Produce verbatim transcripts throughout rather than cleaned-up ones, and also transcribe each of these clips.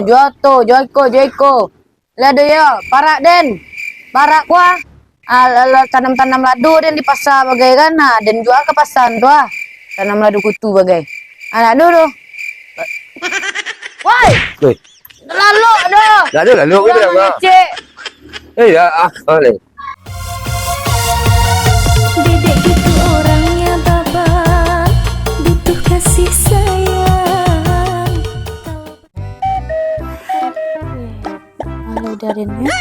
Jua tu, jua iko, jua iko. Lah ado yo, parak den. Parak kuah. Ah, la-, la-, tanam-tanam lado den di pasa bagai kan. Ah, den jua ka pasa tu ah. Tanam lado kutu bagai. Anak tu tu. Woi! Woi. Lalok doh. Lalok, lalok. Urang mangecek. Eh, ya, ah, boleh. Dedek gitu orangnya, Baba, butuh kasih sayang. Halo, Darin, ya.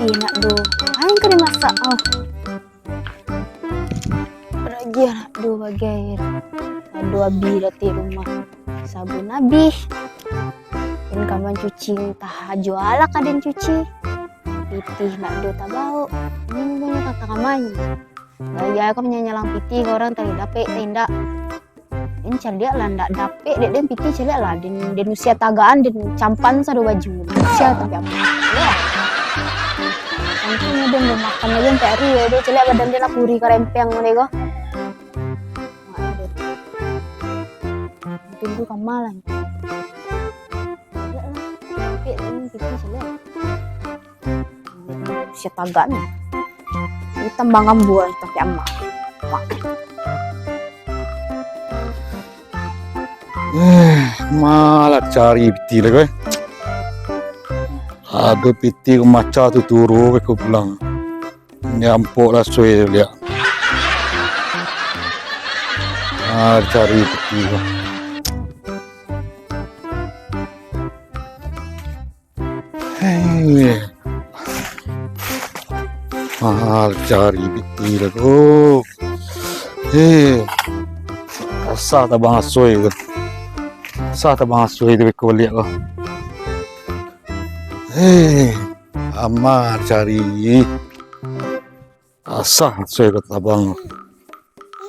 Ih, nak do. Aing ka dimasak, oh. Rajin nak do bagai. Ado abih dati rumah. Sabun abih. Den ka mancuci antah ajo lah ka den cuci. Pitih nak do tabao. Ini banyak kata kamai. Gaya ko manyalang pitih ka urang tadi dapek teh indak. Ini caliak lah, ndak dapek dek den pitih, caliak lah, den, den usia tagaan, den campan sado baju, usia tapi apa. Caliak. Mungkin den belum makan lagi sampai hari ya, dia caliak badan den lah puri karempeng model ko. Tunggu kamalan. Caliak lah, dapek den pitih, caliak. Sia tagak ni. Ini tambang ambuan tapi amak. Mak. Eh, malah cari pitih lah ko, eh. Ado pitih ko maca tu turu ko pulang. Nyampok lah suai liak. Ah, cari pitih ko. Hei. Ah, cari pitih lah tu. Hei. Asah tabang asoi tu. Asah tabang asoi tu beko baliak ko. Hei. Amak cari. Asah asoi ko tabang.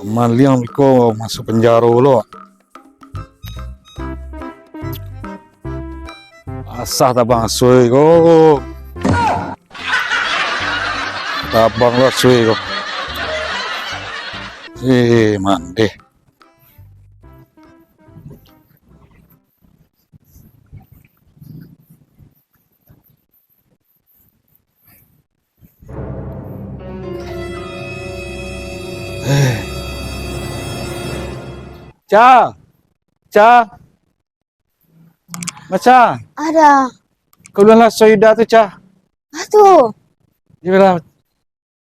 Maliang beko masuk penjaro lo. Asah tabang asoi ko. Tabang lo asoi ko. Eh, mandeh. Eh. Ca. Ca. Maca. Ada. Kalua lah soida tu, Ca. Ah, tu. Iyolah.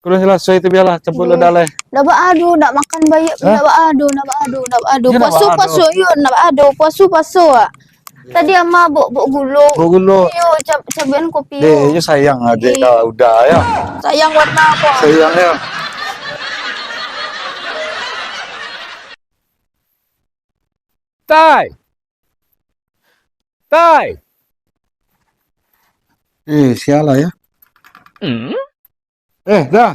Kalua lah soi tu bialah, campur lo dalai. Ndak baado, ndak makan baik, hah? Ndak baado, ndak baado, ndak baado. Iyo, ndak puaso, baado. Puaso, iyo, ndak baado. Puaso, puaso, ah. Tadi ama bok, bok gulo. Bok gulo. Iyo, cab-, cabuikan kopi. Deh, iyo sayang adik ka Uda, ya. Sayang warna apa? Sayang, ya. Tai. Tai. Eh, sialah, ya. Hmm? Eh, dah.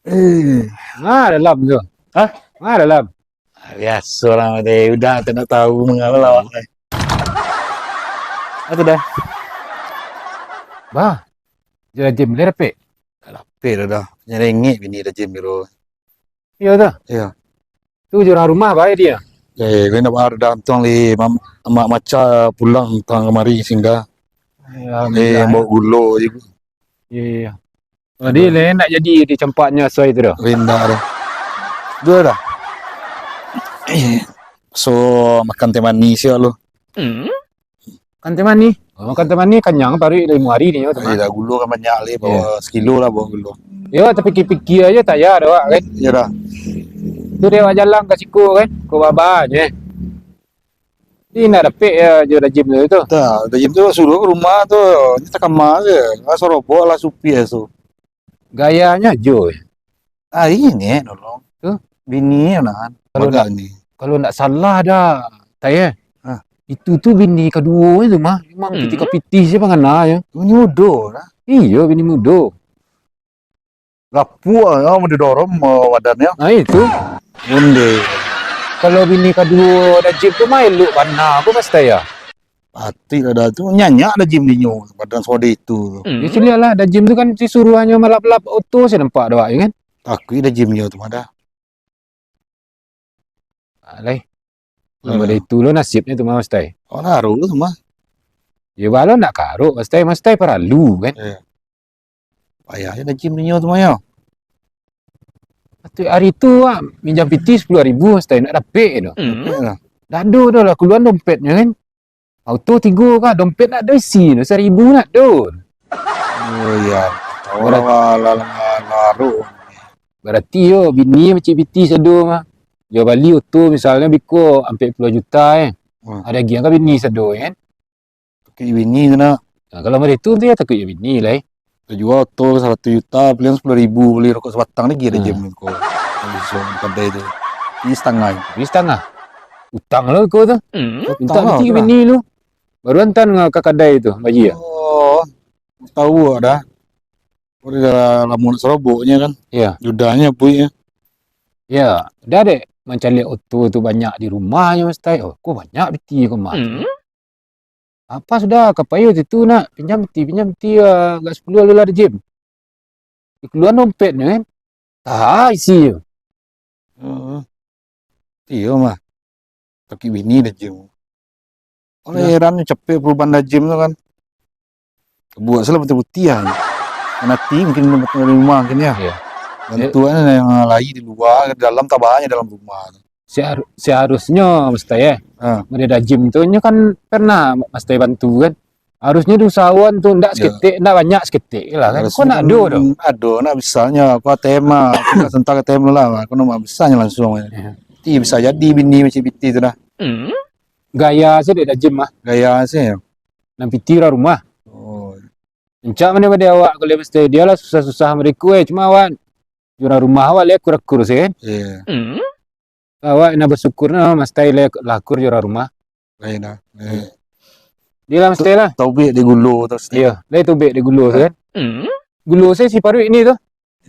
Eh, ma dalam tu? Hah? Ma dalam? Ah, biaso lah, deh. Uda tak nak tahu mangalo lah awak, deh. Apa dah? Bah, jo Rajim boleh dapek? Tak dapek dah, dah. Nyerengek bini Rajim biro. Iyo tu? Iyo. Tu jo urang rumah bae dia. Eh, kau nak ada antuang li mam-, amak maca pulang tang kamari singgah. Eh, alhamdulillah, bawa gulo je. Iyo, iyo, iyo. Jadi, le, nak jadi di campaknya asoi tu dah? Indak dah. Dua dah. Eh, so, makan teh manis ya lo. Hmm? Makan teh manis. Oh, makan teh manis, kanyang paruik limo hari ni, yo, teman. Dah gulo kan banyak le, bawa sekilo lah, bawa gulo. Yo, tapi pikir-pikir aja tak ya, awak, kan? Iyo dah. Tu dia awak jalan ka siko, kan? Ko baba je. Ni nak dapek ya, jo Rajim tu, tu. Tak, Rajim tu suruh ke rumah tu, ni tak kamar je. Lah sorobok lah supi tu. Gayanya jo. Ah, ini nolong. Tu? Bini yo, nah. Kalau ndak, kalau ndak salah dah, tak ya? Ah. Itu tu bini kaduo itu mah. Memang pitih kapitih je pangana ya. Bini mudo lah. Iyo, bini mudo. Rapuak, ya, mau didorong, mau badannya. Nah, itu. Onde. Kalau bini kaduo Rajim tu mah elok bana, aku pasti ya. Patuik lah dah tu. Nyanyak Rajim dinyo, badan sode itu tu. Hmm. Ya, ciliak lah, Rajim tu kan si suruahnya malap-lap oto saya nampak dah, ya kan? Takuik Rajim nyo tu mah dah. Alai. Namo dari tu lo nasibnyo tu mah, Mastai. Oh, naruh tu mah. Yo, balo nak karuk, Mastai, Mastai paralu, kan? Iyo. Payah je dah gym ninyo tu mah, yo. Atu hari tu, ah, minjam piti sapuluah ribu, Mastai, nak dapek tu. Hmm. Dapek lah. Dak ado doh lah, kalua dompetnyo, kan. Auto tigo ka, dompet nak ado isi tu, saribu nak ado. Oh, iyo. Tahu lah, Barat- lah, lah, lah, lah, lah. Barati yo, bini macik piti sado mah. Yo bali auto misalnyo biko ampek puluah juta, eh. Hmm. Ado agiah ka bini sado, kan? Takuik bini tu nak. Nah, kalau model tu, tu yo takuik jo bini lah, eh. Kito jua auto saratuih juta, paliang sapuluah ribu, bali rokok sabatang lai dah. Hmm. Jam ko. Kalau iso di kadai tu. Ni satangah. Ni satangah. Utang lo ko tu. Hmm. Mintak utang lah piti tu ka lah. Bini lu. Baru antan ka kadai tu, bajia. Oh, tahu dah. Udah lamo nak saroboknyo kan. Iyo. Judahnyo buiknyo. Yo, dah dek mancaliak auto tu banyak di rumahnyo, Mastai. Oh, ko banyak piti ko mah. Hmm. Apa sudah, ka payo situ nak, pinjam piti, pinjam piti, ah, agak sapuluah lu lah di gym. Dikaluan dompetnyo, kan. Tah, isinyo. Heeh. Iyo mah. Takuik bini dah gym. Alah, heran capek perubahan dah gym tu kan. Buek salah putih-putih ah. Nanti mungkin di rumah mungkin yo. Iyo. Bantuan yang lain di lua, di dalam tabanyo dalam rumah tu. Seharu-, seharusnyo, Mastai, eh. Ha. Model dah gym tu, nyo kan pernah Mastai bantu, kan. Harusnyo diusahoan tu, ndak saketek, ndak banyak saketek lah, kan. Ko ndak ado tu. Ado, ndak bisanyo. Ko A T M mah. Ko ndak santa A T M lah. Ko ndak bisanyo langsuang. Iyo. Ti bisa jadi bini macik piti tu dah. Hmm. Gaya se dek dah gym mah. Gaya se. Nan piti urang rumah. Oh. Rancak mano pado awak, kalau Mastai, dio lah susah-susah mariko, eh. Cuma awak, urang rumah awak lai akur-akur se, kan? Iyo. Hmm. Awak nak basyukur nah, Mastai lai akur jo urang rumah. Lain lah. Iyo. Dio lah, Mastai lah. Taubek di gulo tu, Mastai. Iyo, lai taubek di gulo tu, kan? Hmm. Gulo se si paruik ni tu.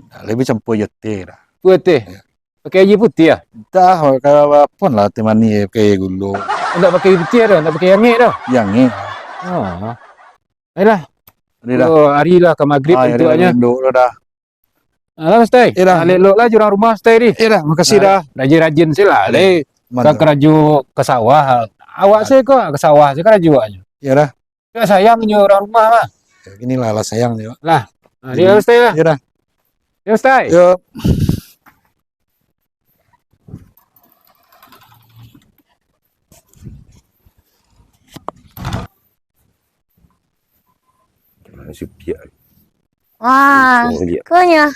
Nah, labiah campua jo teh dah. Buek teh? Iyo. Pakai aia putiah ah? Dah, kalau apo lah teh manih pakai gulo. Ndak pakai putiah doh, ndak pakai angek doh? Yo, angek. Oh. Ayolah. Ari dah. Oh, ari lah ka magrib. Ah, yo, untuaknyo. Rindu lo dah. Alah, Mastai. Iyo dah. Ah, elok-elok lah jo urang rumah, Mastai, di. Iyo dah, makasih dah. Rajin-rajin se lah, lai. Mantap. Ka karajo ka sawah. Awak se ko ka sawah se karajo awaknyo. Iyo dah. Yo, sayang jo urang rumah mah. Yo, gini lah, lah sayang jo. Lah. Ah, dio Mastai lah. Iyo dah. Yo, Mastai. Yo. Wah, konyo.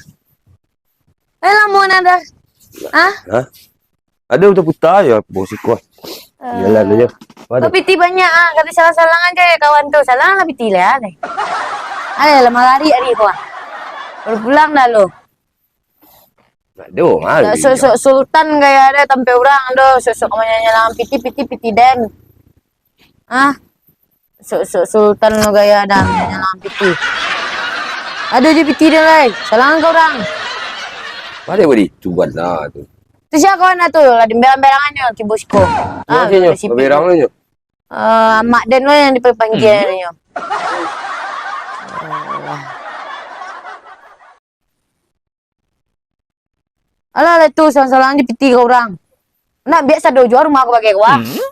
Eh, lamo nan dah. Hah? Hah? Ado puta-puta jo bos iko. Eh. Jalan ajo. Ko piti banyak ah, kami salang-salang ajo yo kawan tu. Salang lah piti lah, deh. Alah, lah malari ari ko ah. Baru pulang dah lo. Ado mah. Sok-sok sultan gaya dah tampek urang doh. Sok-sok ka manyalang piti, piti, piti den. Ah. Sok-sok sultan lo gaya dah, manyalang piti. Ado jo piti den lai. Salangan ka urang. Pado bari tu bana tu. Tu sia kawan tu? Lah, di berang-berangannyo, kibus ko. Ah, sia nyo? Berang nyo? Eh, amak den lo yang dipanggia nyo. Alah, lah tu, salang-salang di piti ka urang. Nak biak sado jua rumah ko bagai ko ah. Hmm?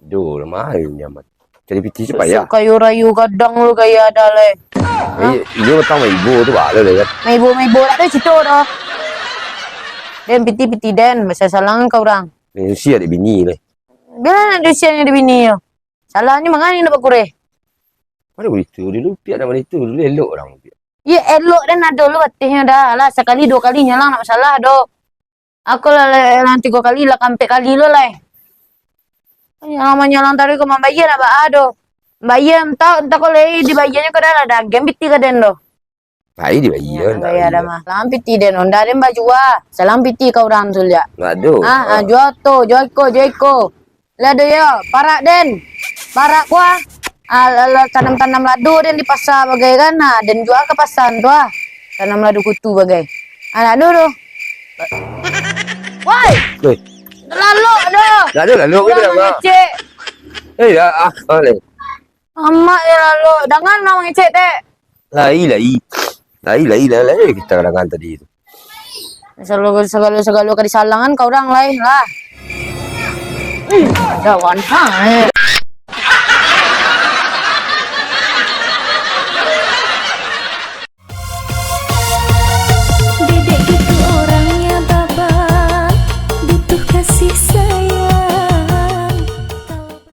Aduh, lamah nyaman. Cari piti tu payah. Sok kayo rayu gadang lu gaya dah lai. Eh, iyo batang maibo tu balo lai kan. Maibo-maibo dak ado cito doh. Den piti-piti den, basalang-salang ka urang. Eh, usia dek bini lai. Bialah nak diusia nyo dek bini yo. Salahnyo mangani nak bakureh. Pada baitu dulu, piak nak baitu dulu, elok urang piak. Iyo, elok den ado lu batihnyo dah. Alah, sakali duo kali nyalang ndak masalah doh. Ako lah, lah, lah tigo kali, lah ka ampek kali lo lai. Nyalang manyalang taruih ko mambayia ndak baa doh. Bayia entah, entah ko lai dibayianyo ko dah lah, dah agiah piti ka den doh. Pai dibayia, ndak bayia dah mah. Salang piti den, ndak den bajua. Salang piti ka urang tu liak. Ndak ado. Ah, ah, jua tu, jua iko, jua iko. Lah ado yo, parak den. Parak kuah. Ah, la-, la-, tanam-tanam lado den di pasa bagai kan. Ah, den jua ka pasa tu ah. Tanam lado kutu bagai. Ah, ndak ado doh. Woi! Woi. Lalok doh. Ndak ado lalok. Urang mangecek. Eh, ya, ah, boleh. Amak yo lalok. Dangan urang mangecek, Tek. Lai, lai. Lai, lai, lai, lai, kita kadangan tadi tu. Sagalo, sagalo, sagalo ka disalangan ka urang lai lah. Ada wan ha eh.